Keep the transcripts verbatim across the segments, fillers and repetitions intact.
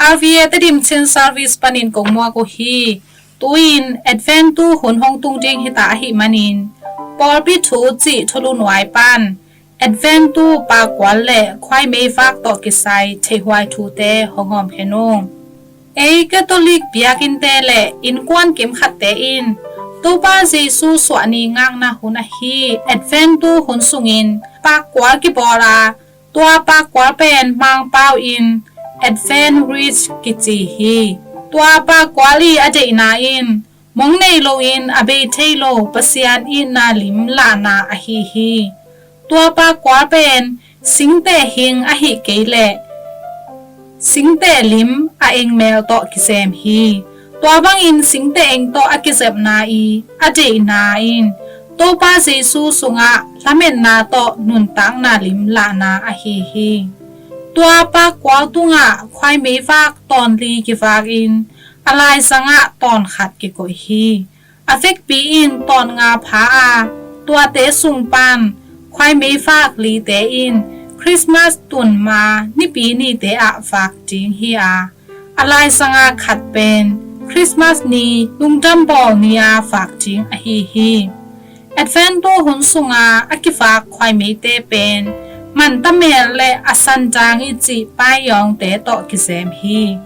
R V A Tedim Chin Service panin kong muak uh hi. Tu-in Advent tu hun hong tung ding hita ahih manin, pawlpi thu cih thulu nuai pan Advent tu pakkual le khuaimei vak tawh kisai theihhuai thute hong hawmkhen ung. Ei Catholic biakinnte le innkuan kim khatte in Topa Jesu suahni ngakna hun ahi Advent tu hun sungin pakkual kibawl a, tua pakkual pen Mangpau in Advent wreath kici hi. Tua pakkual i a deihna in mong nei loin a bei thei lo Pasian itna lim lahna ahi hi. Tua pakkual pen singteh hing ahih kei leh singteh lim a engmel tawh kisem hi. Tua bangin singteh eng tawh a kizepna i a deihna in Topa Jesu sungah lametna tawh nuntakna lim lahna ahi hi. Tua pakkual tungah khuaimei vak tawnli kivakin a laizangah tawnkhat kikoih hi. A vekpi in tawnnga pha a, tuate sung pan khuaimei vak lite in Christmas tun ma Nipi nite ah vak ding hi a, a laizanga khat pen Christmas ni lungdam bawl ni-a vak ding ahi hi. Advent tu hun sunga a kivak khuaimeite pen mantamel le a sandang i cih paiyawngte tawh kisem hi.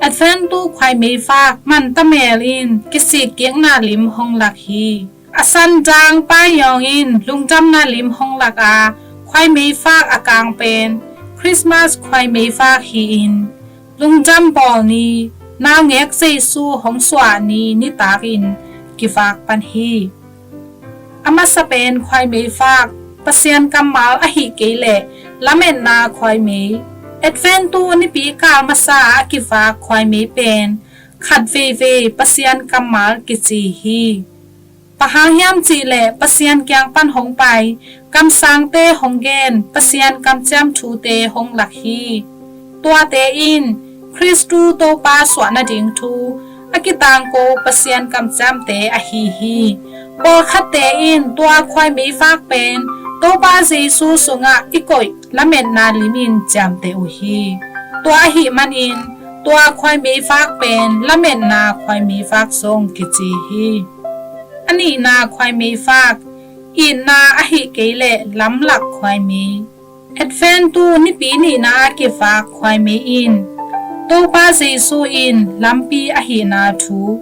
Advent tu khuaimei vak mantamel in kisikkikna lim hong lak hi. A sandang paiyawng in lungdamna lim hong lak a, khuaimei vak a kang pen Christmas khuaimei vak hi-in lungdam bawl ni, naungek Jesu hong suah ni nitakin kivak pan hi. A masa pen khuaimei vak, Pasian kammal ahih kei leh lametna khuaimei. Advent tu nipi kal masa a kivak khuaimei pen khat veivei Pasian kammal kici hi. Bang hang hiam cih leh Pasian kiang pan hong pai kamsangte hong gen Pasian kamciam thute hong lak hi. Tuate in Khristu Topa suah nading thu a kitangko Pasian kamciamte ahi hi. Pawlkhatte in tua khuaimei vak pen Topa Jesu sungah i koih lametna limin ciamteh uh hi. Tua ahih manin tua khuaimei vak pen lametna khuaimei vak zong kici hi. A nihna khuaimei vak, itna ahih kei leh lamlak khuaimei. Advent tu nipi nihna a kivak khuaimei in Topa Jesu in lampi ahihna thu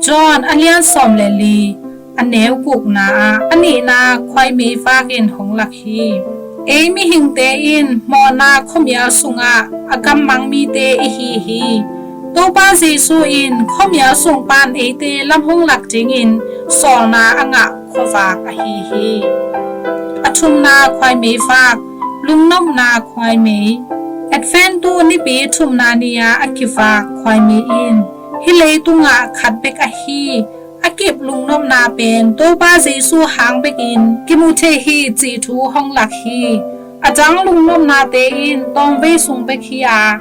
John a lian sawm le li a neu gukna ah a nihna khuaimei vakin hong lak hi. Ei mihingte in mawhna khuamial sungah a gammang mite i hi hi. Topa Jesu in khuamial sung pan eite lam hong lak dingin sawlna a ngah khuavak ahi hi. A thumna khuaimei vak, lungnopna khuaimei. Advent tu nipi thumna ni-a a kivak khuaimei in hih leitungah khat bek ahi a kip lungnopna pen Topa Jesu hang bekin kimu thei hi cih thu hong lak hi. A dang lungnopnate in tawmvei sung bek hi a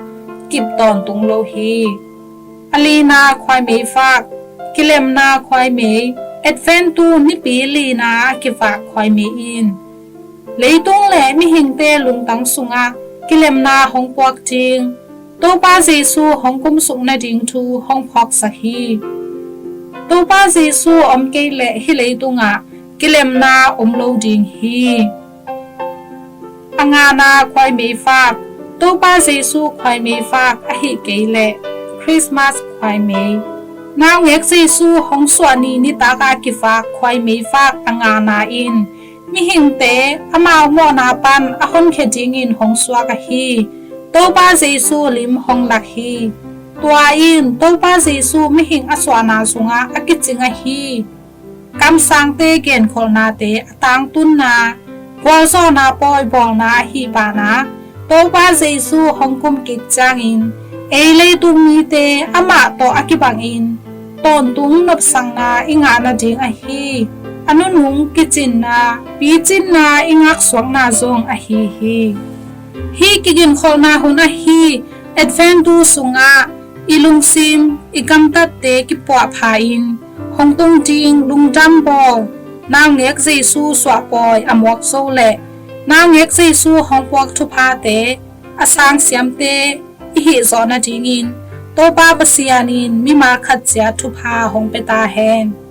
kip tawntung lo hi. A lina khuaimei vak, kilemna khuaimei. Advent tu nipi lina a kivak khuaimei in leitung le mihingte lungtang sungah kilemna hong puak ding Topa Jesu hong kumsuk nading thu hong phawksak hi. Topa Jesu om kei leh hih leitungah kilemna om lo ding hi. A ngana khuaimei vak, Topa Jesu khuaimei vak ahih kei leh Christmas khuaimei. Naungek Jesu hong suah ni nitak a kivak khuaimei vak a ngana in mihingte amau mawhna pan a honkhia dingin hong suak ahi Topa Jesu lim hong lak hi. Tua in Topa Jesu mihing a suahna sungah a kicing ahi kamsangte genkholhnate a tangtunna, gualzawhna pawi bawlna ahi banah Topa Jesu hong kumkik ciangin ei leitung mite amah tawh a kibangin tawntung nopsakna i ngah nading ahi a nunung kicinna, picinna i ngaksuakna zong ahi hi. Hih kiginkholhna hun ahi Advent tu sungah i lungsim, i gamtatte kipuahpha in hong tung ding lungdam bawl, naungek Jesu suahpawi a muak zo le naungek Jesu hong puak thuphate, a sangsiamte, i hih zawh nadingin Topa Pasian in mimal khat ciat thupha hong pia ta hen.